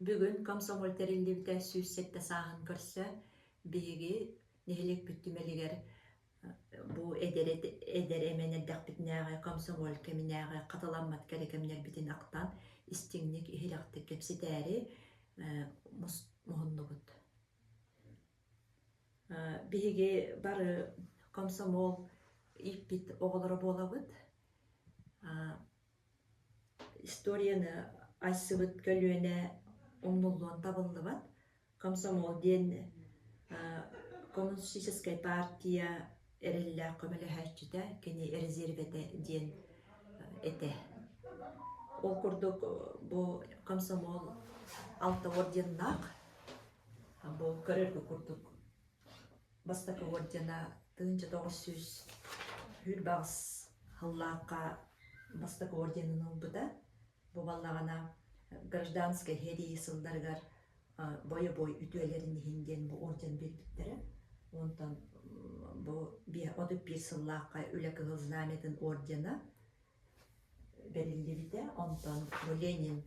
Бүгүн комсомол тэриллибитэ 107 сааһын көрсө биһиги нэһилиэкпит түмэлигэр бу эдэр эдэр эмэн эрдэхпитинээҕи комсомол кэминээҕи хатыламмат кэрэ кэмнэрбитин ахтан истиҥник иһирэхтик кэпсэтээри муһуннубут. Биһиги бары комсомол ииппит оҕолоро буолабыт. Историяны айсыбыт көлүөнэ умнуллуон табыллыбат. Комсомол диэн коммунистическай партия эрэллээх көмөлөһөөччүтэ, кини резервэтэ диэн этэ. Ол курдук бу комсомол алта орденнаах, бу көрөргө курдук Бастакы ордена 1928 сыллаахха бастакы орденын ылбыта. Бу баллаҕана гражданскай сэрии сылларыгар бойобуой үтүөлэрин иһин диэн бу орден биэрбиттэрэ. Онтон бу 31 сыллаахха Үлэ Кыһыл Знамятын ордена бэриллибитэ. Онтон бу Ленин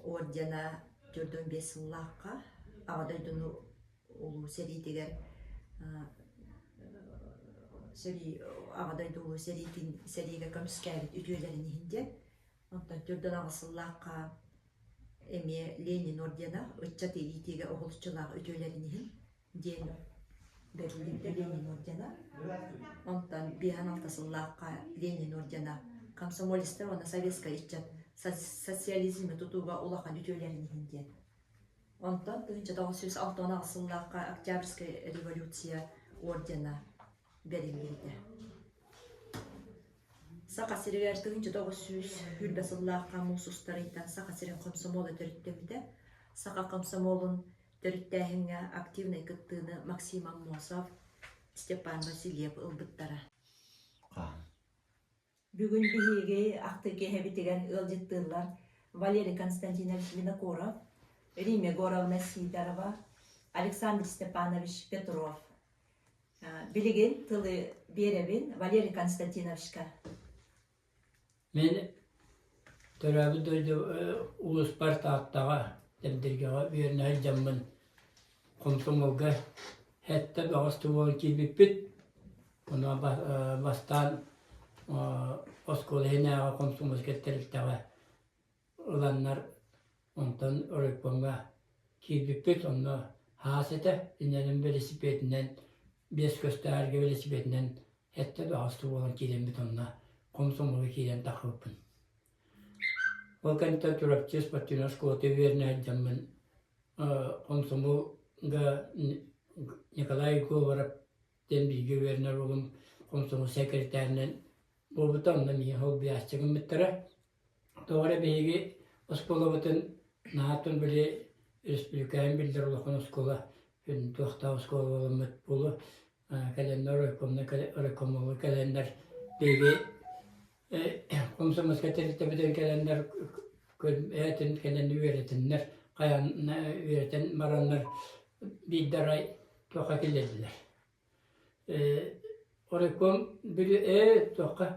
ордена 45 сыллаахха Аҕа дойдуну Улуу сэриитигэр сэрии Аҕа дойду Улуу сэриитин сэриигэ көмүскээбит үтүөлэрин иһин диэн. Онтон 48 сыллаахха эмиэ Ленин ордена ыччаты иитиигэ уһулуччулаах үтүөлэрин иһин диэн бэриллибитэ Ленин ордена. Онтон 56 сыллаахха Ленин ордена комсомолецтар уонна советскай ыччат социализмы тутууга улахан үтүөлэрин иһин диэн. Онтон 1968 сыллаахха Октябрьская революция ордена бэриллибитэ. Саха сиригэр 1920 сыллаахха муус устар ыйтан Саха сирин комсомола төрүттэммитэ. Саха комсомолун төрүттээһиҥҥэ активнай кыттыыны Максим Аммосов, Степан Васильев ылбыттара. Бүгүн биһиги ахтыы киэһэбитигэр ыалдьыттыыллар Валерий Константинович Винокуров, Римма Егоровна Сидорова, Александр Степанович Петров. Билигин тылы биэрэбин Валерий Константиновичка. Мин төрөөбүт дойду улууспар Тааттаҕа, Дэбдиргэҕэ үөрэнэ сылдьаммын хомсомуолга сэттэ бөҕөс буолан киирбиппит. Ону бастаан оскуола иһинээҕи хомсомуольскай тэрилтэҕэ ыланнар онтон райкомҥа киирбиппит. Онно хаас этэ, иннэнэн бэлисипиэтинэн биэс көстөөргө бэлисипиэтинэн сэттэ бөҕөс буолан киирэммит онно хомсомуолга киирэн тахсыбыппын. Ол кэнниттэн Чурапчы спортивнай школата үөрэнэ сылдьаммын хомсомуолга Николай Говоров диэн бииргэ үөрэнэр уолум хомсомуол сэкирэтээринэн буолбута, онно миэхэ холбуйааччы гыммыттара. Тоҕо эрэ биһиги оскуолабытын наһааттан били республикаҕа биллэр улахан оскуола туохтаах оскуола буоламмыт буолуо кэлэннэр райкомна райкомолга кэлэннэр биһиги комсомольскай тэрилтэбитин кэлэннэр этин кэлэн үөрэтиннэр хайаан үөрэтэн бараннар биирдэ арай туохха киллэрдилэр Оройкуом били ээ туохха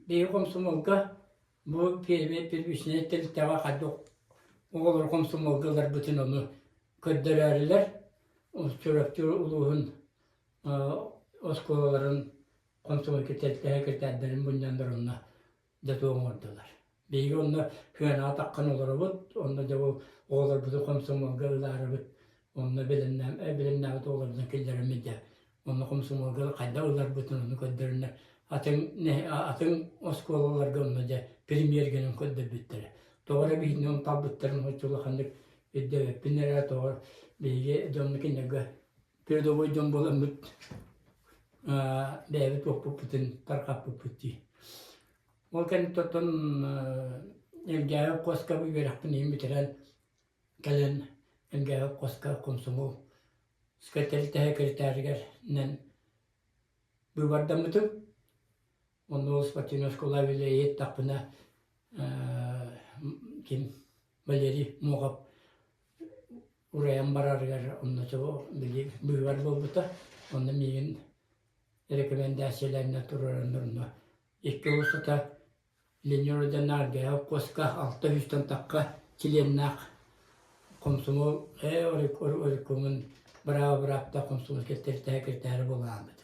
биһиги хомсомуолга бу пиэрмэ первичнэй тэрилтэҕэ хайдах оҕолору хомсомуолга ыларбытын ону көрдөрөөрүлэр Чурапчы улууһун оскуолаларын хомсомуолга тэрилтэ сэкирэтээрдэрин мунньаннар онно дьэ туох оҥордулар. Биһиги онно сыанаҕа таххан олоробут, онно дьэ ол оҕолорбутун хомсомуолга ылаарыбыт, онно бэлэмнээбит оҕолорбутун киллэрэммит дьэ онно хомсомуолга хайдах ыларбытын ону көрдөрөннөр атын атын оскуолаларга онно дьэ премьергэнэн көрдөрбүттэрэ. Тоҕо эрэ биһигини ону талбыттарын оччо улаханнык өйдөөбөппүн эрэ, тоҕо биһиги дьонно кинилэргэ передовой дьон буоламмыт бэйэбит уоппуппутун тарҕаппыппыт дии. Ол кэнниттэн Элгээйи хоско үөрэхпин иһин бүтэрэн кэлэн Элгээйи хоско комсомол тэрилтэ секретарыгар быыбардаммытым. Онно спортивная школа үлэлиэтэхпинэ ким Валерий Мохов урайан барарыгар онно били быыбар буолбута. Онно миигин рекомендацияларынан туруораннар онно икки устата Ленин Родионарга хопкуоска 600 тахха чилиэннээх. Комсомол ээ оройкомун бырааба бырааптаах комсомол кэлтэһэ кэлтээри буолаабыт.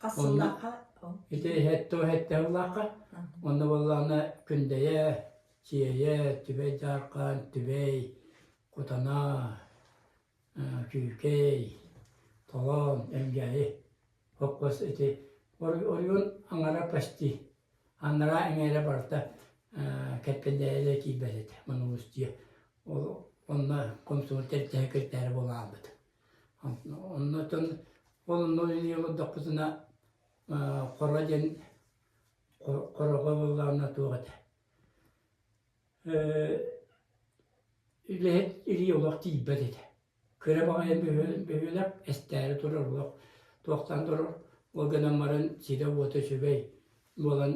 Хас сыллаахха? Ити 77 сыллаахха. Онно буоллаҕына Күндэйэ, Сиэйэ, Түбэй Дьаархан, Түбэй, Кутана, Күүкэй, Толоон, Элгээйи холкуос ити оройуон аҥара почти анараа эҥээрэ барыта Кэппэндээйи киирбэт этэ Монулустуйа ол онно комсомол тэрилтэһэ киртээри буолаабыт оннотон ол онно үлэлии олордохпутуна Хоро диэн Хорого буоллаҕына туох этэ Үлэһит илии олох тиийбэт этэ. Кыра баҕайы бөһүөлэк эстээри турар олох туохтан турар, ол гынан баран сирэ-уота үчүгэй буолан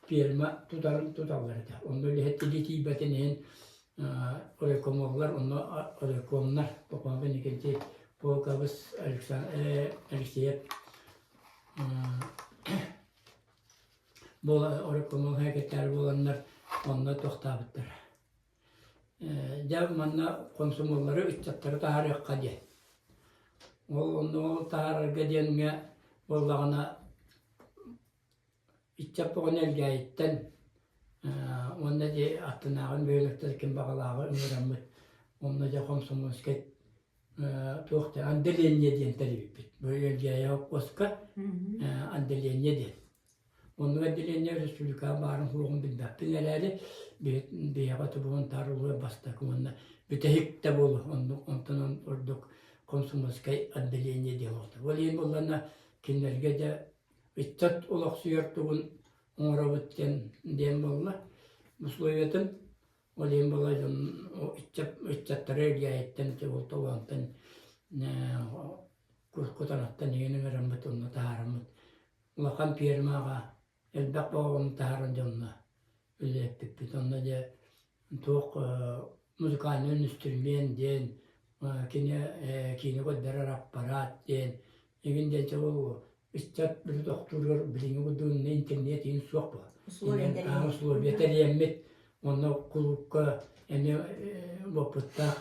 ферма тутарын туталлар этэ. Онно үлэһит илии тиийбэтин иһин райкомоллар, онно райкомнар, Попов Иннокентий Полкабыс Алексеев Буола оройкомол һээкэтээр буоланнар онно тохтообуттара. Дьэ манна хомсомуоллары ыччаттары таһаарыахха диэн. Ол онно ол таһаарарга диэҥҥэ буоллаҕына ыччат оҕону Элгээйиттэн уонна дьэ аттынааҕын бөһүөлэктэр ким баҕалааҕы ыҥыраммыт онно дьэ комсомольскай туох да отделение диэн тэрийбиппит. Бу Элгээйи холкуоска отделение диэн. Оннук отделение республикаҕа баарын суоҕун билбэппин эрээри, биһиэхэ тубугун таар улуһа бастакы уонна бүтэһик да буолуо оннук онтон ордук комсомольскай отделение диэн олохто. Ол иһин буоллаҕына кинилэргэ дьэ ыччат олохсуйар тугун оҥоробут диэн диэн буолла. Условиятын Ол иһин буолла дьон ыччаттары Элгээйиттэн, Толоонтон, Кутанаттан иҥэн ыҥыраммыт, онно таһаараммыт улахан фермаҕа элбэх боҕоҕун таһааран дьонно үлэлэппиппит. Онно дьэ туох музыкальный инструмент диэн, кини киинэ көрдөрөр аппарат диэн, игин диэн чэ ол ыччат били тохтууругар билиҥҥи курдук интернет иһин суох буолар. Условия тэрийэммит онно кулуупка эмиэ уопуттаах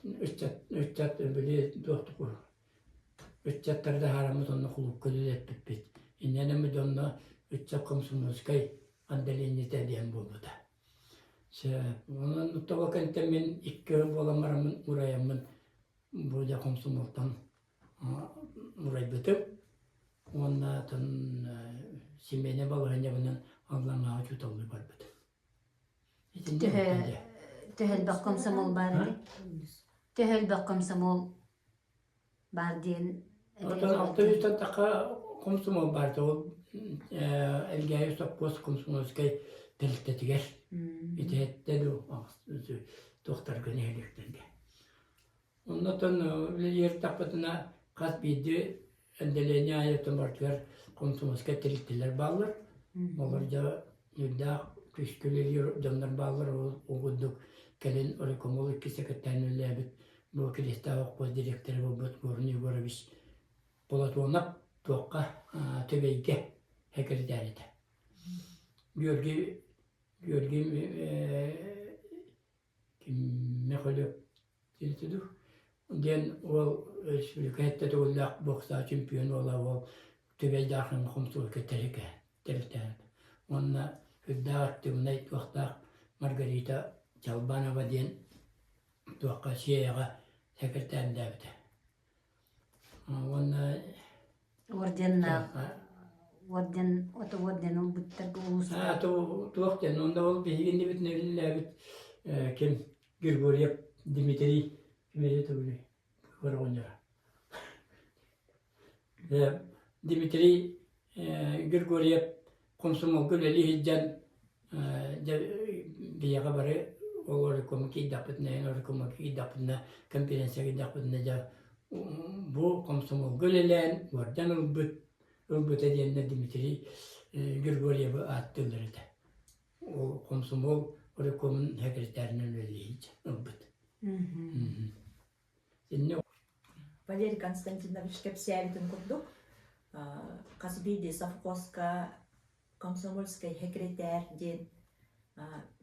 ыччат ыччат били туох ыччаттары таһаараммыт онно кулуупка үлэлэппиппит. Инньэ дьонно ыччат комсомольскай отделениета диэн буолбута. Онон тоҕо кэнтэн мин икки ый буолан бараммын урайаммын бу дьэ комсомолтон урайбытым уонна атын симиэнэ балаһыанньабынан Аллаҥаҕа учууталлыы барбытым. Төһө төһө элбэх комсомол баар этэй? Төһө элбэх комсомол баар диэн Оттон 600 тахха комсомол баар ол Элгээйи сопхуос комсомольскай тэрилтэтигэр итиһэттэ дуу туохтарга нэһилиэктэргэ. Оннотон үлэлииртэхпитинэ хас биирдии отделение аайытын барытыгар комсомольскай тэрилтэлэр бааллар. Олор дьэ үрдээх күүскэ үлэлиир дьоннор бааллар. Ол курдук кэлин райкомол икки сэкирэтээринэн үлэлээбит бу Кириэстээх холкуос дириэктэрэ буолбут Горный Егорович Платонов туохха Түбэйгэ сэкирэтээр этэ. Георгий Георгий Мехөлүөп диэн уол республика сэттэ төгүллээх бокса чемпион уола уол Түбэй Даархан хомсуолка тэрилтээн уонна үрдээх активнай туохтаах Маргарита Чалбанова диэн туохха Сиэйэҕэ сэкиртээннээбитэ уонна Орденнаах орден ото орден ылбыттарга улууска туох диэн онно ол биһиги иннибитинэ үлэлээбит ким Григорьев Дмитрий Дмитрий оҕонньоро Дмитрий Григорьев комсомолга үлэлии сылдьан дьэ биһиэхэ бары ол оройкуому киирдэхпитинэ эн оройкуому киирдэхпитинэ конференция киирдэхпитинэ дьэ бу комсомолга үлэлээн уордьан ылбыт ылбыта диэннэр Дмитрий Григорьевы ааттыыллар этэ. Ол комсомол оройкуомун сэкирэтээринэн үлэлии ылбыт. Инньэ Валерий Константинович кэпсээбитин курдук, хас биирдии совхозка комсомольскай сэкирэтээр диэн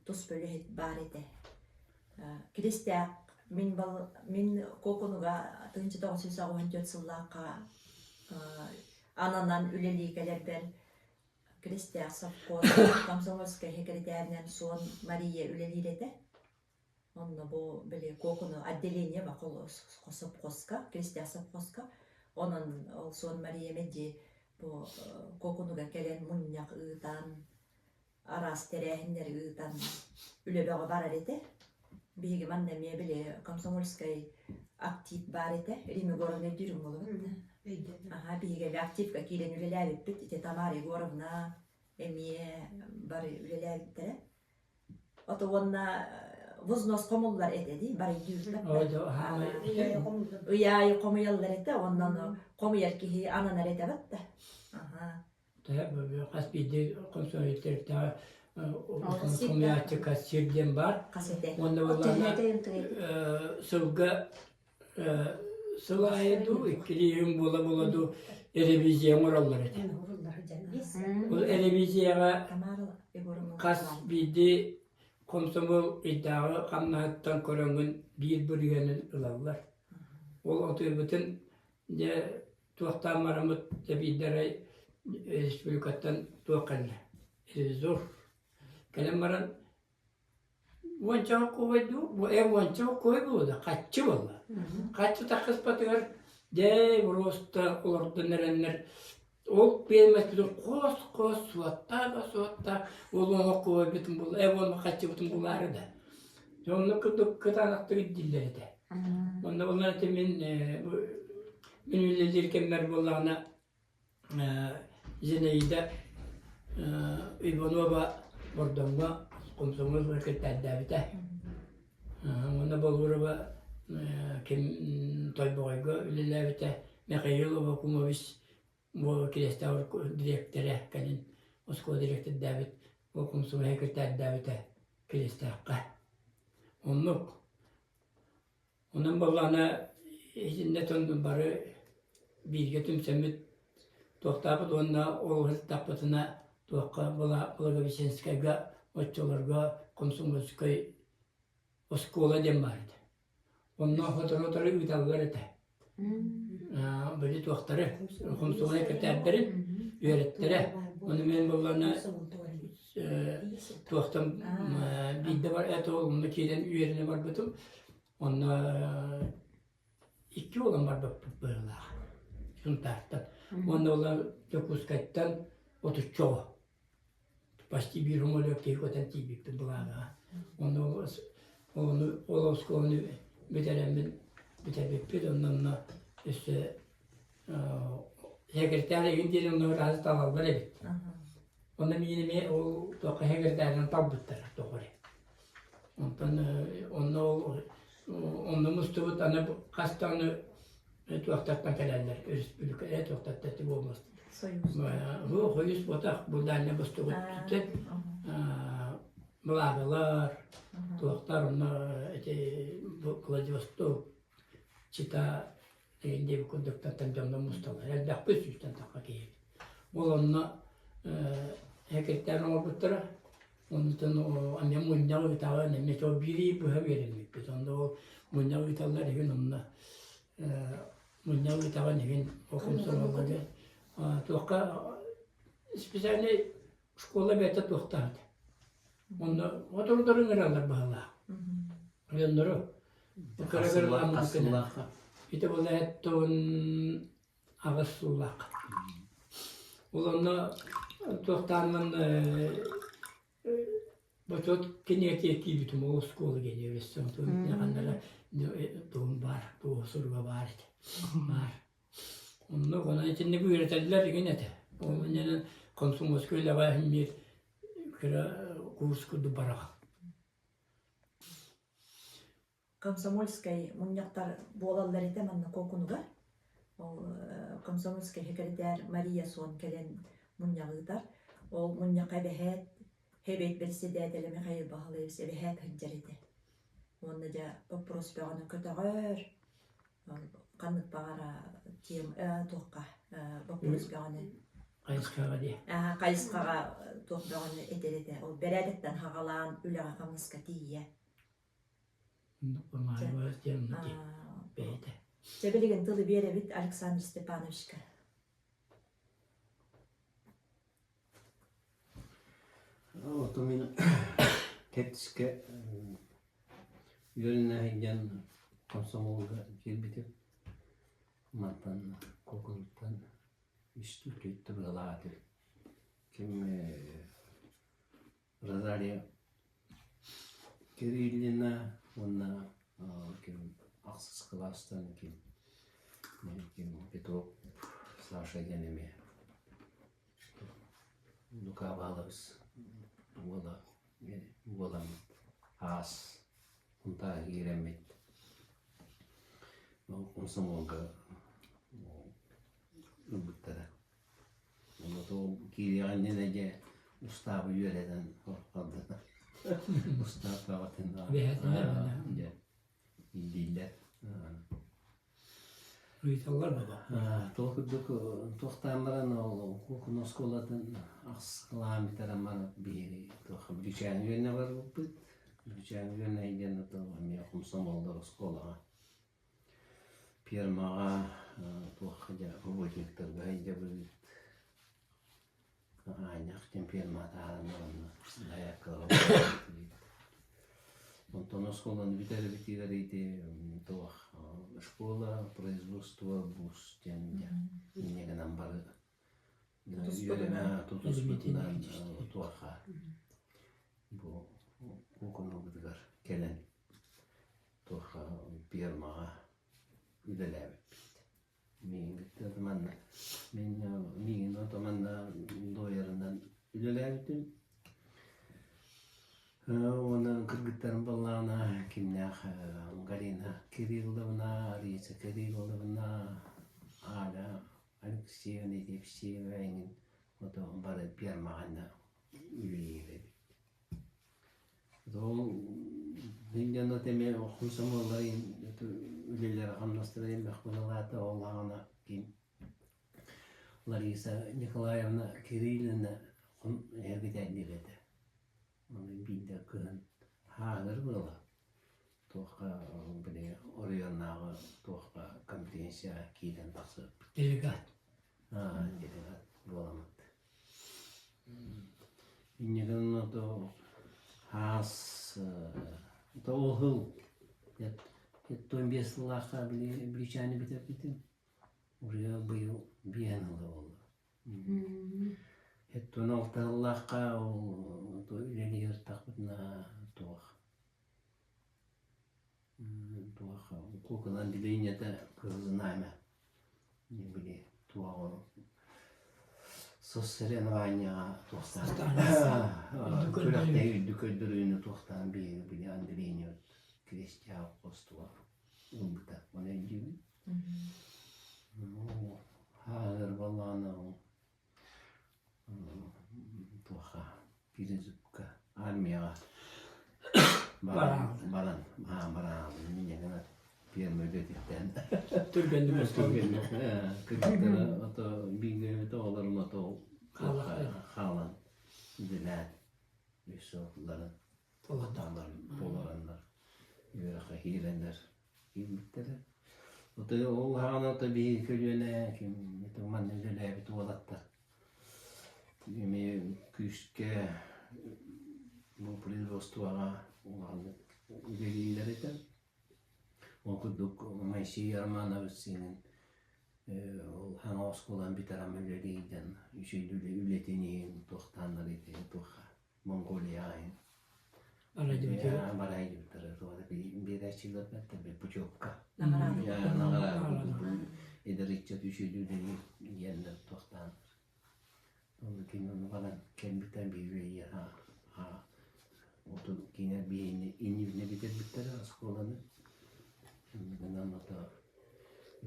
тус бөлөһүт баар этэ. Киристээх Мин бал мин Куокунуга 1984 сыллаахха ананан үлэлии кэлэрбэр Крестяк совхоз комсомольскай секретарынан Суон Мария үлэлиир этэ. Онно бу били Куокуну отделение совхозка, Крестяк совхозка. Онон ол Суон Мария меди бу Куокунуга кэлэн мунньах ыытан, араас тэрээһиннэри ыытан үлэ бөҕө барар этэ. Биһиги манна эмиэ били комсомольскай актив баар этэ. Римма Егоровна өйдүүрүм буолуо. Аха, биһиги эмиэ активка киирэн үлэлээбиппит. Ити Тамара Егоровна эмиэ бары үлэлээбиттэрэ. Ото уонна вознос хомуллар этэ дии, бары өйдүүрбэт. Ый аайы хомуйаллар этэ, уонна ону хомуйар киһи ананар этэ батта. Аха. Хас биирдии комсомолецтарга хомуйааччы кассир диэн баар. Уонна буоллаҕына сылга сыл аайы дуу, иккилии буола-буола дуу ревизия оҥороллор этэ. Ол ревизияҕа хас биирдии комсомол ыйдааҕы хамнаһыттан көрөҥҥүн биир бырыһыанын ылаллар. Ол отуйбутун дьэ туохтаан бараммыт тэбиирдэрэй республикаттан туох кэллэ ревизор кэлэн баран уончаҕа куобай дуу уончаҕа куобай буолла хаччы буолла хаччы таххыспатыгар дьэ просто олордон эрэннэр ол биэрмэспитин хос-хос суоттаа да суоттаа ол уоҥа куобайбытын була уонна хаччыбытын булаары да дьэ оннук курдук кытаанахтык ирдииллэр этэ Онно буоллар ити мин мин үлэлиир кэммэр буоллаҕына Зинаида Иванова Бордоҥҥо комсомол кэлтээрдээбитэ. Уонна Болурова ким Тойбоҕойго үлэлээбитэ Михаил Аввакумович бу Кириэстээх дириэктэрэ кэлин оскуола дириэктэрдээбит ол комсомол кэлтээрдээбитэ Кириэстээххэ. Оннук Онон буоллаҕына итиннэ дьон бары бииргэ түмсэммит туохтаабыт уонна ол сыттахпытына туохха Благовещенскайга оччолорго комсомольскай оскуола диэн баар этэ. Онно сотору-сотору ыыталлар этэ. Били туохтары комсомольскай кэтээрдэрин үөрэттэрэ. Ону мен буоллаҕына туохтан биирдэ бар это онно киирэн үөрэнэ барбытым. Онно икки уолан барбыппыт быһыылаах Сунтаартан. Уонна ол Дьокуускайтан отучча оҕо. Почти биир самолет киһи көтөн тиийбиппит былааҕа. Онно ол ол оскуоланы бүтэрэммин бүтэрбиппит. Онно онно өссө секретарь игин диэн онно ыраас талаллар эбит. Онно миин эмиэ ол туохха секретарынан талбыттар тоҕо эрэ. Онтон онно ол онно мустубут аны хас даҕаны туохтартан кэлэллэр өрөспүүбүлүкэ туохтартан ти буолмас. Союз. Бу хойус ботах бу дальне бостугут Младалар, туохтар онно эти Владивосток, Чита деген диэбит курдуктартан дьонно мусталлар. Элбэхпит сүүстэн тахха киһи. Ол онно экиртээн оҥорбуттара. Онтон эмиэ мунньах ыытаҕын, эмиэ сол биир быһа үөрэммиппит. Онно ол мунньах ыыталлар иһин онно мунньах ыытаҕын иһин ол комсомоллары туохха специальный школа бэйэтэ туохтаах этэ. Онно отордорун ыҥыраллар баһылаах. Дьоннору Хас сыллаахха? Ити була эттон аҕыс сыллаах. Ол онно туохтааннан бочуот киниэтиэ киирбитим ол оскуола диэн өссө ханнара тугум баар, туох суруга баар этэ. Баар. Онно онон итинник үөрэтэллэр игин этэ. Ол иннинэ комсомольскай үлэҕэ иһин кыра курс курдук бараҕын. Комсомольскай мунньахтар буолаллар этэ манна Куокунугар. Ол комсомольскай секретарь Мария Сон кэлэн мунньаҕы ыытар. Ол мунньахха эбэһээт Хэбэйт бэрэссэдээтэлэ Михаил Баһылаевич эбэһээт сылдьар этэ. Уонна дьэ боппуруос бөҕөнү көтөҕөр, ханнык баҕара тем туохха боппуруос бөҕөнү Хайысхаҕа дии. Хайысхаҕа туох бөҕөнү этэр этэ. Ол бэрээдэктэн хаҕалаан үлэҕэ-хамнаска тиийэ. Оннук диэн бэйэтэ. Дьэ билигин тылы биэрэбит Александр Степановичка. Ото мин кэтискэ үөрэнэ сылдьан комсомолга киирбитим. Мантан Куокунуттан үстүү түөртэ быһалаах этим. Ким Розалия Кириллина уонна ким ахсыс кылаастан ким ким Петров Саша диэн эмиэ Лука Павлович уола уоламмыт аас Хунтаа киирэммит комсомолга ылбыттара. Онно киириэҕин иннинэ дьэ устаабы үөрэтэн ордуна. Устаап бөҕөтүн дьэ дииллэр. Ыйыталлар баба. Туох курдук туохтаан баран ол куукуна оскуолатын ахсыс кылааһын бүтэрэн баран биһиги туох Бүлүүчээн үөрэнэ барбыппыт. Бүлүүчээн үөрэнэ диэн эмиэ комсомоллар оскуолаҕа Фермаҕа туохха дьэ работниктарга сылдьабыт. Аанньах диэн фермаҕа таһааран баранна дояркаҕа Онтон оскуоланы бүтэрбитигэр ити туох школа производства вуз диэн дьэ инньэ гынан бары тутуспутунан туохха бу куукунабытыгар кэлэн туохха пиэрмаҕа үлэлээбиппит. Миигин манна мин миигин ото манна дуойарынан үлэлээбитим. Уонна кыргыттарым буоллаҕына кимнээх Галина Кирилловна, Рица Кирилловна, Аля Алексеевна Евсеева эҥин ото бары пиэрмаҕа үлэлиир эбит. Ол дьоно эмиэ комсомолларын үлэлэрэ хамнастара элбэх быһыылаата ол аҕана ким Лариса Николаевна Кириллина эргитээддиир этэ. Ону биирдэ кыһын ааһар буола туохха били оройуоннааҕы туохха конференцияҕа киирэн тахсыбыппыт. Делегат. Делегат буоламмыт. Инньэ гынан ото хаас ото ол сыл 75 сыллаахха били Бүлүүчээни бүтэрбитим. Уже быйыл биэһин ыла буолла. 76 сыллаахха ол үлэлиир тахпытына туох туох куукунан билиинньэтэ кыһыл знамя били туох ол соцсоревнованияҕа туохтаан күрэхтэһии үрдүк көрдөрүүнү туохтаан биһиги били Андрейнет Крестьян хостуга ылбыта оны өйдүүбүн хаалар балаана туохха перезыбка армияҕа баран баран баран минньэгэнэ ферма үлэтиттэн Түргэнник түргэнник кыргыттара ото бииргэ оҕолорум ото хаалан үлэлээн үс сылларын толораннар үөрэххэ киирэннэр киирбиттэрэ. Ото ол хаҕана ото биһиги көлүөнэ ким манна үлэлээбит уолаттар эмиэ күүскэ бу производствоҕа улаханнык үлэлииллэр этэ. Ол курдук Моисей Романович синин ол хаҥа оскуоланы бүтэрэн үлэлиирдэн үчүгэй үлэтин иһин туохтааннар ити туохха Монголияҕа иһин барайдыбыттара биэрээччилэр путевка наҕараада эдэр ыччат үчүгэй үлэлиир диэннэр туохтааннар Онно кинини баран кэлбиттэр биир отун кинилэр биһини иннибитинэ бүтэрбиттэрэ оскуоланы. Онон ото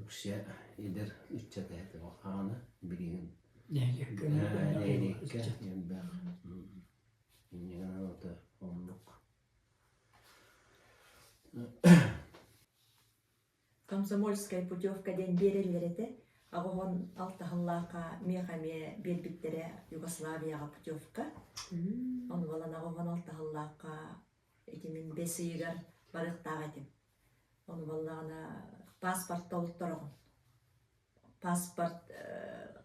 үксэ эдэр ыччат этэ хаана билигин нэһилиэккэ нэһилиэккэ элбэх. Иннигинэн ото оннук. Комсомольская путевка диэн биэрэллэр этэ. Аҕыһон алтаһыллаахха миэхэ эмиэ биэрбиттэрэ Югославияҕа путевка. Ону балан аҕыһон алтаһыллаахха ити мин бэс ыйыгар Барыахтаах этим. Ону буоллаҕына паспорт толтороҕун. Паспорт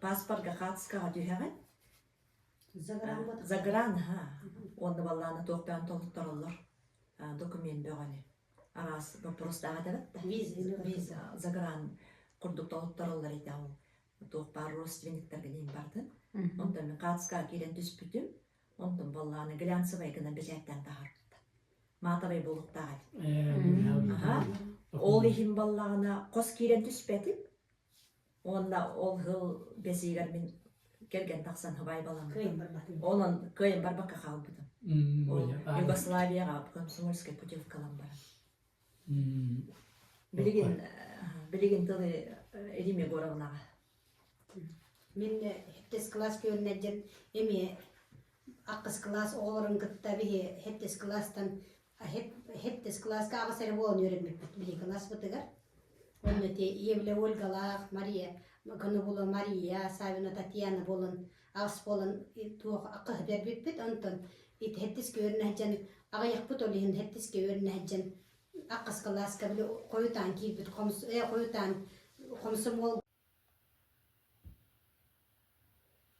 паспорга хаатыскаҕа түһэҕин. Загран, ха. Уонна баллаана туохтаан толоттороллор документ бөҕөнү. Араас боппуруостаах этэ да. Виза, загран курдук толоттороллор этэ ол. Туох баар родственниктарга диэн бардын. Онтон мин хаатыскаҕа киирэн түспүтүм. Онтон баллаана глянцевай гынан бэчээттээн таһаарбыттар. Маатабай буолуохтаах эбит. Аха. Ол иһин баллаҕына хос киирэн түспэтим. Уонна ол сыл бэсиигэр мин кэргэн тахсан хыбайбаламмытым. Кыайан барбатым. Онон кыайан барбакка хаалбытым. Ол Югославияҕа комсомольскай путевкалан баран. Билигин билигин тылы Рим Егоровнаҕа. Мин хэттис класс күөннэрдин эмиэ Ахыс кылаас оҕолорун кытта биһи хэттис кылаастан хэттис кылааска аҕыс эрэ буолан үөрэммиппит биһи кылааспытыгар. Онно ити Евле Ольгалаах, Мария Конобула Мария, Савина Татьяна буолан аҕыс буолан туох аккыһы биэрбиппит. Онтон ити хэттискэ үөрэнэ сылдьан аҕыйахпыт ол иһин хэттискэ үөрэнэ сылдьан аккыс кылааска били хойутаан киирбит хойутаан хомсомуол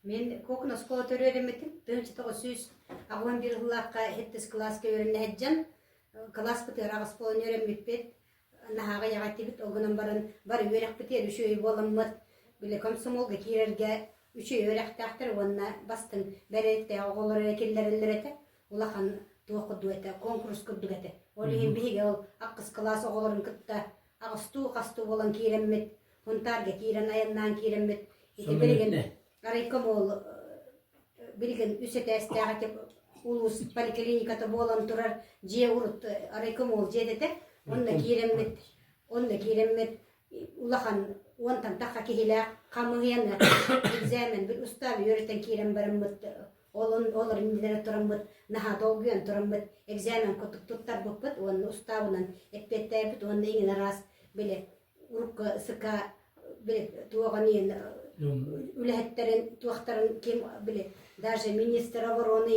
Мин Кокон оскуола төрүөрэммитим. 1981 сыллаахха сэттис кылааска үөрэнэ сылдьан, кылааспытыгар аҕыс буолан үөрэммиппит. Наһааҕа иэҕэттибит. Ол гынан баран бары үөрэхпитигэр үчүгэй буоламмыт, били комсомолга киирэргэ үчүгэй үөрэхтээхтэр уонна бастыҥ бэрээдэктээх оҕолор эрэ киллэрэллэр этэ. Улахан туох курдук этэ, конкурс курдук этэ. Ол иһин биһиги ол ахыс кылаас оҕолорун кытта аҕыстуу-хастуу буолан киирэммит, Хунтаарга киирэн айаннаан киирэммит ити билигин райкомол билигин үс этээстээх ити улуус поликлиниката буолан турар дьиэ урут райкомол дьиэтэ этэ. Онно киирэммит онно киирэммит улахан уонтан тахха киһилээх хамыыһыйаны экзамен бил устаабы үөрэтэн киирэн бараммыт олон олор иннилэрэ тураммыт наһаа долгуйан тураммыт экзамен курдук туттарбыппыт уонна устаабынан эппиэттээбит уонна иҥин араас били урукку СК били туоҕун иһин үлэһиттэрин туохтарын ким били даже министр обороны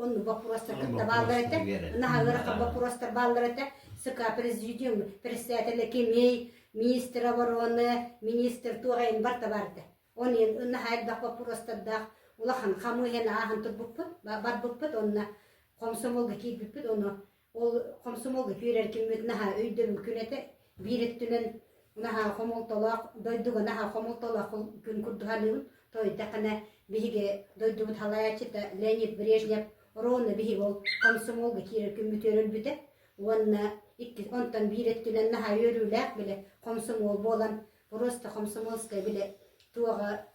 онну боппуруостар кытта бааллар этэ наһаа ыарахан боппуруостар бааллар этэ СК президиум председателэ кимий министр обороны министр туох барта бар этэ он иһин наһаа элбэх боппуруостардаах улахан хамыыһыйаны ааһан турбуппут барбыппыт онно комсомолга киирбиппит ону Ол комсомолга киирэр күммүт наһаа өйдөбүл күн этэ. Биир өттүнэн наһаа хомолтолоох, дойдуга наһаа хомолтолоох күн курдук саныыбын. Тойдахына биһиги дойдубут салайааччыта Леонид Брежнев ровно биһиги ол комсомолга киирэр күммүтүгэр өлбүтэ. Уонна икки онтон биир өттүнэн наһаа үөрүүлээх бile комсомол буолан просто комсомольскай бile туоҕа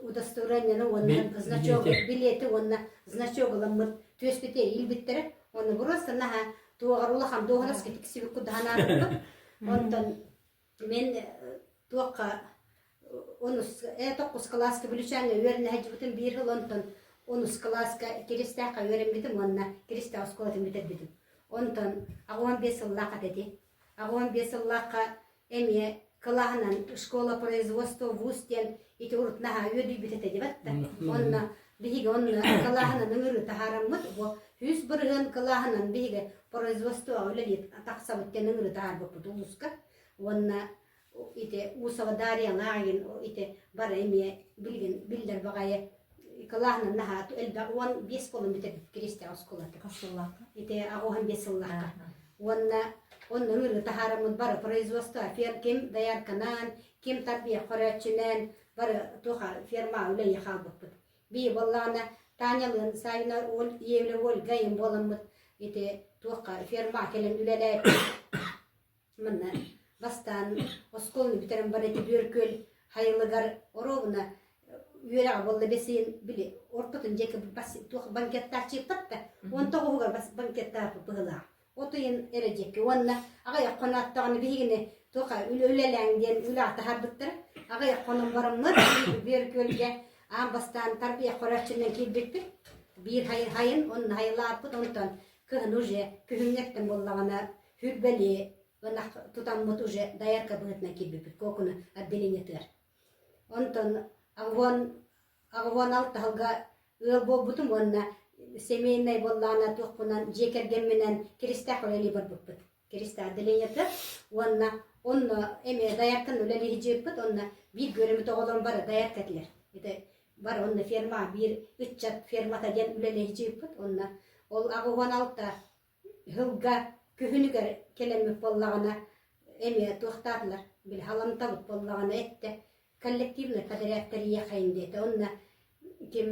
удостоверениены уонна значок билиэти уонна значок ыламмыт түөспүтэ иилбиттэрэ уонна просто наһаа туоҕар улахан дуоһунаска тиксибит кудаһанаабыппыт онтон мен туохха онус токкус кылааска Бүлүчээҥҥэ үөрэнэ сылдьыбытым биир сыл онтон онус кылааска Киристээххэ үөрэммитим уонна Киристээх оскуолатын бүтэрбитим онтон 85 сыллаах этэ 85 сыллаахха эмиэ кылааһынан школа производства вуз диэн ити урут наһаа үөдүйбүт этэ дибэт да онно биһиги онно кылааһынан ыҥырыы таһаараммыт бу 100% кылааһынан биһиги производствоҕа үлэлиир тахсабыт диэн ыҥырыы таһаарбыппыт улууска уонна ити Усова Дарьялаах ити бары эмиэ билигин биллэр баҕайы кылааһынан наһаа элбэх 15 буолан бүтэрбит Киристээх оскуолата ити 85 сыллаахха Уонна онно ыҥырыы таһаараммыт бары производство фер ким доярканан, ким тарбыйах көрөөччүнэн бары туох ферма үлэлии хаалбыппыт. Бии буоллаҕына Танялыын Савина Евле Ольга им буоламмыт ити туохха ферма кэлэн үлэлээбит. Манна бастаан оскуоланы бүтэрэн баран ити Бүөркүөл хайылыгар оруобуна үөрэҕэ буолла бэсиэн били ортотун диэки бас туох банкеттааччыппат да 19-угар бас банкеттааппыт быһыылаах от ыйын эрэ диэки уонна аҕыйах хоноттоҕуна биһигини туох үлэлээҥ диэн үлэҕэ таһаарбыттара аҕыйах хонон бараммыт Бүөркүөлгэ аан бастаан тарбыйах көрөөччүнэн киирбиппит биир хайын онно хайылааппыт онтон кыһын уже күһүҥҥэттэн буоллаҕына Хүрбэлии ынах тутаммыт уже доярка быһыытынан киирбиппит Куокуну отделениетыгар. Онтон аҕыһуон аҕыһуон алтаһылга ыал буолбутум уонна семейнай буоллаҕына туохпунан дьиэ кэргэмминэн Киристээх үлэлии барбыппыт. Киристэ отделениета уонна онно эмиэ дояркан үлэлии дьиэппит онно биир көрүмүт оҕолорум бары доярка этилэр. Ити бары онно ферма биир ыччат фермата диэн үлэлии дьиэппит онно ол 86 сылга күһүнүгэр кэлэммит буоллаҕына эмиэ туохтаатылар били халамтабыт буоллаҕына эттэ коллективный подряд тэрийиэххэйин диэтэ онно ким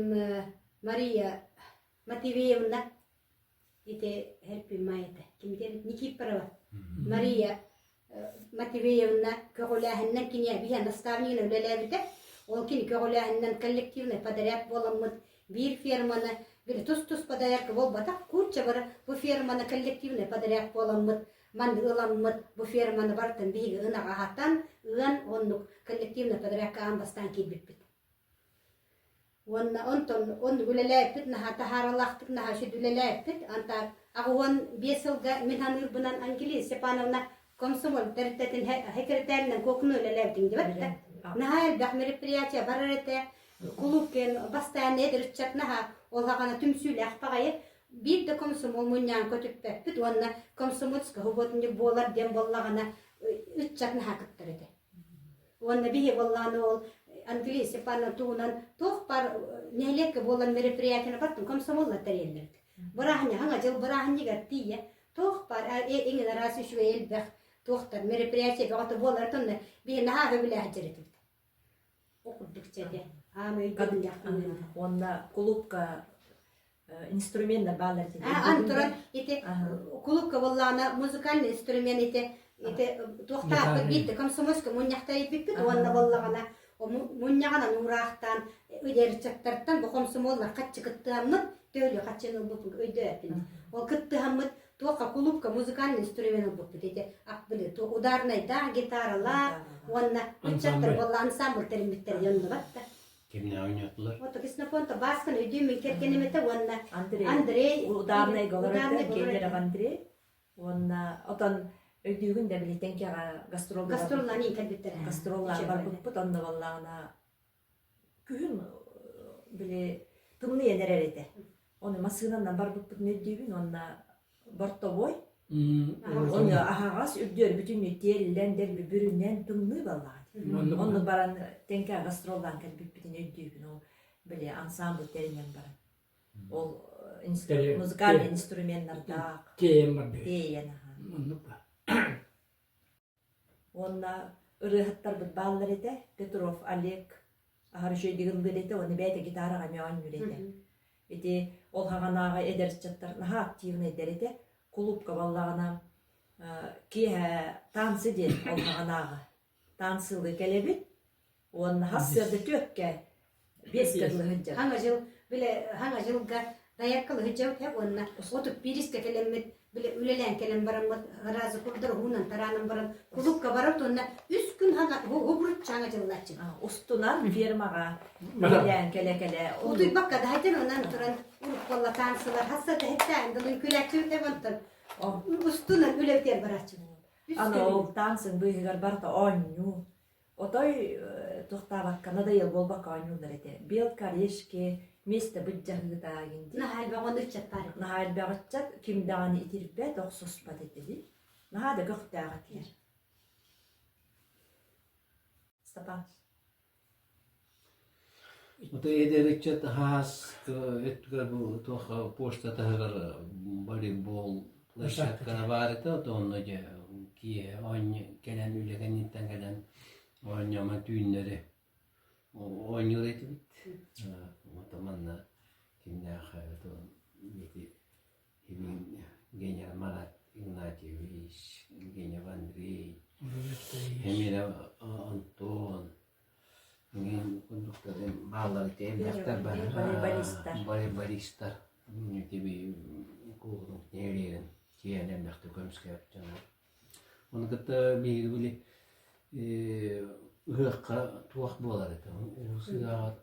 Мария Матвеевна ити Эрпимаайата ким диэбит Никифорова Мария Матвеевна көҕүлээһиннэн кини биһи наставнигынан үлэлээбитэ. Ол кини көҕүлээһиннэн коллективный подряд буоламмыт биир ферманы били тус-тус подрядка буолбатах куча бары бу ферманы коллективный подряд буоламмыт маннык ыламмыт бу ферманы барытын биһиги ынаҕа аһатан ыан оннук коллективный подрядка аан бастаан киирбиппит. Уонна онтон оннук үлэлээппит, наһаа таһааралаахтык наһаа сүдү үлэлээппит. Антаа 85 сылга мин ханыырбынан Ангелина Степановна комсомол тэрилтэтин секретарынан куокуну үлэлээбитиҥ диэбэт да. Наһаа элбэх мероприятие барар этэ. Кулууп кэн бастаан эдэр ыччат наһаа ол хаҕана түмсүүлээх баҕайы биир да комсомол мунньаан көтүппэппит уонна комсомольскай субботник буолар диэн буоллаҕына ыччат наһаа кыттар этэ. Уонна биһи буоллаҕына ол Англия Степановна туһунан туох баар нэһилиэккэ буолар мероприятиены бартын комсомоллар тэрийэллэр эбит. Бырааһынньык хаҥа дьыл бырааһынньыгар тиийэ туох баар эҥин араас үчүгэй элбэх туохтар мероприятие бөҕөтө буолар тонна биһи наһаа сөбүлээх дьэр этибит. Ол курдук чэдэ. Аам өйдөбүллээх Уонна кулуупка инструменнар бааллар этэ. Ан туран ити кулуупка буоллаҕына музыкальный инструмент ити ити туохтаахпыт биирдэ комсомольскай мунньахтар ииппиппит уонна буоллаҕына мунньаҕынан уураахтаан үдэрчаттартан бу комсомоллар хаччы кыттыһаммыт төһөлүү хаччыны ылбыппын өйдөөппүн. Ол кыттыһаммыт туохха кулуупка музыкальный инструмент ылбыппыт ити били ударнайдаах гитаралаах уонна ыччаттар буолла ансамбль тэриммиттэр оннубат да Кимнээх ойнотулар? Вот Ксенофонта Баскын өйдүүмүн кэргэним этэ уонна Андрей. Андрей Ударный голор ударный этэ, голор Генеров этэ. Андрей. Уонна отон өйдүүгүн да билитен кэҕэ гастролга Гастроллаан иитэрбиттэрэ. гастроллаан барбыппыт онно баллаҕына күһүн били тымныйан эрэр этэ. Ону массыынанан барбыппытын өйдүүбүн уонна бортовой Онно аһаҕас үрдүөр бүтүннүү тиэллэн, дэлби бүрүнэн тымныы баллаҕа. Онно баран тэҥкэ гастроллаан кэлбиппитин өйдүүбүн. Ол били ансамбль тэринэн баран. Ол музыкальный инструменнардаах. Тиэйэн барбыт. Тиэйэн аха. Оннук ба. Уонна ырыаһыттарбыт бааллар этэ. Петров Олег аһар үчүгэйдик ыллыыр этэ, уонна бэйэтэ гитараҕа эмиэ оонньуур этэ. Ити ол хаҕанааҕы эдэр ыччаттар наһаа активнайдар этэ. Кулуупка баллаҕына киэһэ танцы диэн ол хаҕанааҕы танцылыы кэлэбит уонна хас сыарда түөккэ биэскэ дылы сылдьар. Хаҥа дьыл бile хаҥа дьылга дояркалы сылдьабыт һэ уонна отут биирискэ кэлэммит бile үлэлээн кэлэн бараммыт разы курдар уһунан тараанан баран кулукка барабыт уонна үс күн хаҥа хубуруччу хаҥа дьыллааччы. Устунан фермаҕа үлэлээн кэлэ-кэлэ Утуйбакка да хатан онон туран уруккалла таансылар хасса да хэттээн дылын күлээччибит онтон устунан үлэбитигэр барааччыбыт. Аны ол таансын быыһыгар барыта оонньуу Отой туохтаабакка надоел буолбакка оонньууллар этэ. Белка, орешки, место быдьаһыыта гин дии. Наһаа элбэх ону ыччат баар этэ. Наһаа элбэх ыччат ким даҕаны итирбэт, охсуспат этэ дии. Наһаа да көхтөөх этилэр. Степан. Ото эдэр ыччат хаас өттүгэр бу туох почта таһыгар волейбол площадката баар этэ, ото онно дьэ киэһэ оонньуу кэлэн үлэ кэнниттэн кэлэн оонньомо түүннэри оонньуур этибит. Ото манна кимнээх ити Евгений Марат Игнатьевич, Евгеньев Андрей, Эмиля Антон, бааллар элбэхтэр Волейболистар. Волейболистар. Тиби куурун нээлиэрин киэн элбэхтик көмүскээбит дьоннор. Ону кытта биһиги били ыһыахха туох буолар этэ? Улус ыһыаҕар,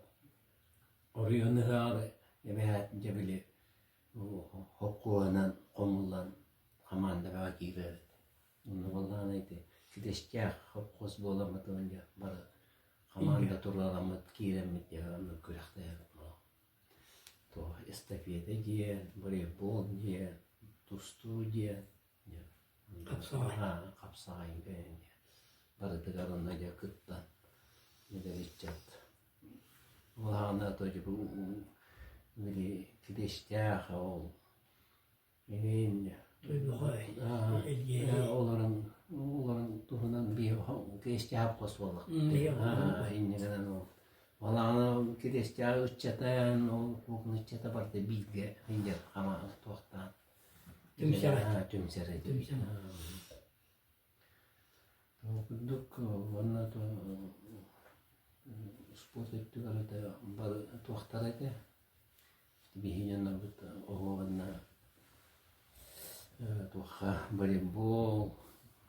оройуон ыһыаҕар эбээт дьэ били Хоккуонан хомуллан хамаандаҕа киирэр этэ. Онно буоллаҕына ити ситэстээх хопхуос буоламмыт уонна бары хамаанда туруораммыт киирэммит дьэ онно күрэхтэһэбит туох эстафета диэн, волейбол диэн, тустуу диэн дьэ. Хапсаҕай. Хапсаҕайга барытыгар онно дьэ кыттан эдэр ыччат. Ол аҕана то дьэ бу били кириэстээх ол Олорон олорон туһунан кириэстээх хос буоллах. Инньэ гынан ол Балаҕана кириэстээх ыччатан, ол куукуна ыччата барыта бииргэ сылдьар хама туохтаан Түмсэр. Түмсэр Түмсэр. Ол курдук уонна спорт өттүгэр этэ бары туохтара этэ Биһиги дьоннорбут оһуобанна туохха волейбол,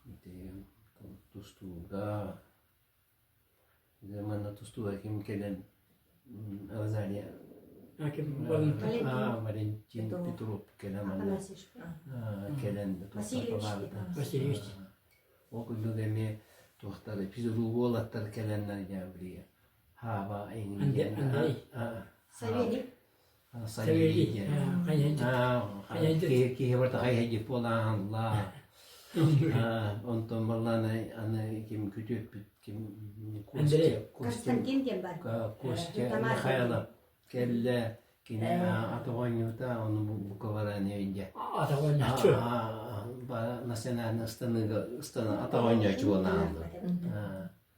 ити тустууга, манна тустууга ким кэлэн Розалия Валентин Петров кэлэн манна кэлэн Васильевич. Ол курдук эмиэ туохтар физрук уолаттар кэлэннэр дьэ били Хаба Андрей. Савелий. Савелий диэн. Киһи барыта хайыһайдьыт буолаалла. Онтон баллаана аны ким күтүөппүт ким Костя Константин диэн бар. Костя Михайлов кэллэ кини ата оонньуута ону бука баран дьэ Ата оонньооччу. национальный ыстаныыга ыстана ата оонньооччу буолаалла.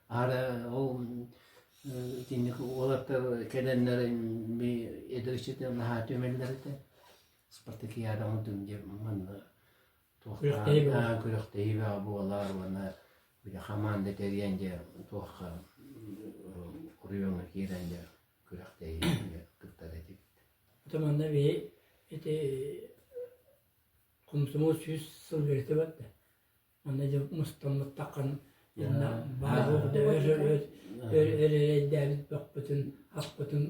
Аара ол итинник уолаттар кэлэннэр би эдэр наһаа түмэллэр этэ. Спартакиадаҕа дьэ манна Күрэхтэһии күрэхтэһии бөҕө буолар уонна били хамаанда тэрийэн дьэ туохха оройуоҥҥа киирэн дьэ күрэхтэһиигэ кыттар этибит. Ото манна биһи ити комсомол 100 сыл үөрэтэ барда. Манна дьэ мустаммыттаххын инна баар өр өр эрэйдээбит бөхпүтүн, аспытын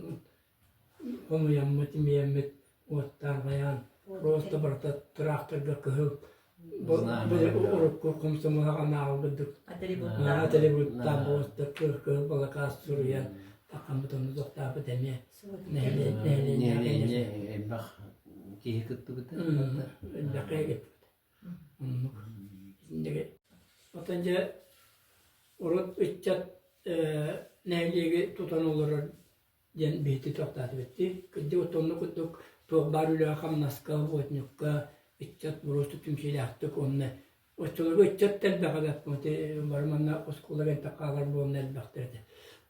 хомуйаммыт, имийэммит уоттаан хайаан просто барыта тыраахтарга кыһыл урукку комсомолга анаабыт атрибуттаан просто кыһыл балакаас суруйан таххаммыт онну тохтообут эмиэ нэһилиэнньэ элбэх киһи кыттыбыта элбэх киһи кыттыбыта Оннук. Оттон дьэ урут ыччат нэһилиэги тутан олорор диэн биһиги тохтоотубут дии. Кырдьык оттонно курдук туох баар үлэҕэ-хамнаска, уотньукка ыччат боруоста түмсүүлээхтик уонна оччолорго ыччат да элбэҕэ бэрт бары манна оскуола элбэх хаалар буолан элбэхтэр этэ.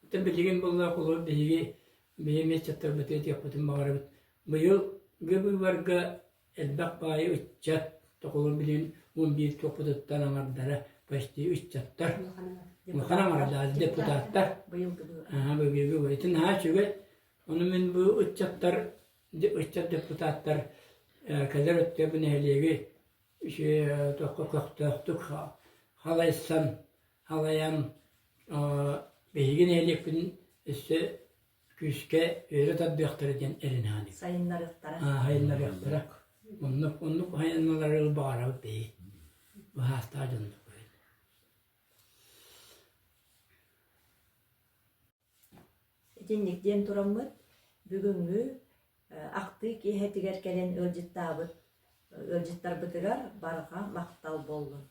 Оттон билигин буолла холобур биһиги бэйэм ыччаттарбытыгар этиэхпитин баҕарабыт. Быйыл быыбарга Элбэх баайы ыччат, токулун билигин 11 туохпутуттан аҥардара почти ыччаттар. Улахан аҥардаах депутаттар. Быйылгы Ити наһаа үчүгэй. Ону мин бу ыччаттар, ыччат депутаттар кэлэр өттө бу нэһилиэги туохха көхтөөхтүк халайсан, халайан биһиги нэһилиэкпитин өссө күүскэ өрө тардыахтара диэн эрэнэҕин. Сайыннарыахтара. Сайыннарыахтара. Оннук оннук айанналары баҕарабыт бэйи. Быһаастаах дьоннук. Итинник диэн тураммыт бүгүҥҥү ахтыы киэһэтигэр кэлэн ыалдьыттаабыт ыалдьыттарбытыгар барҕа махтал буоллун.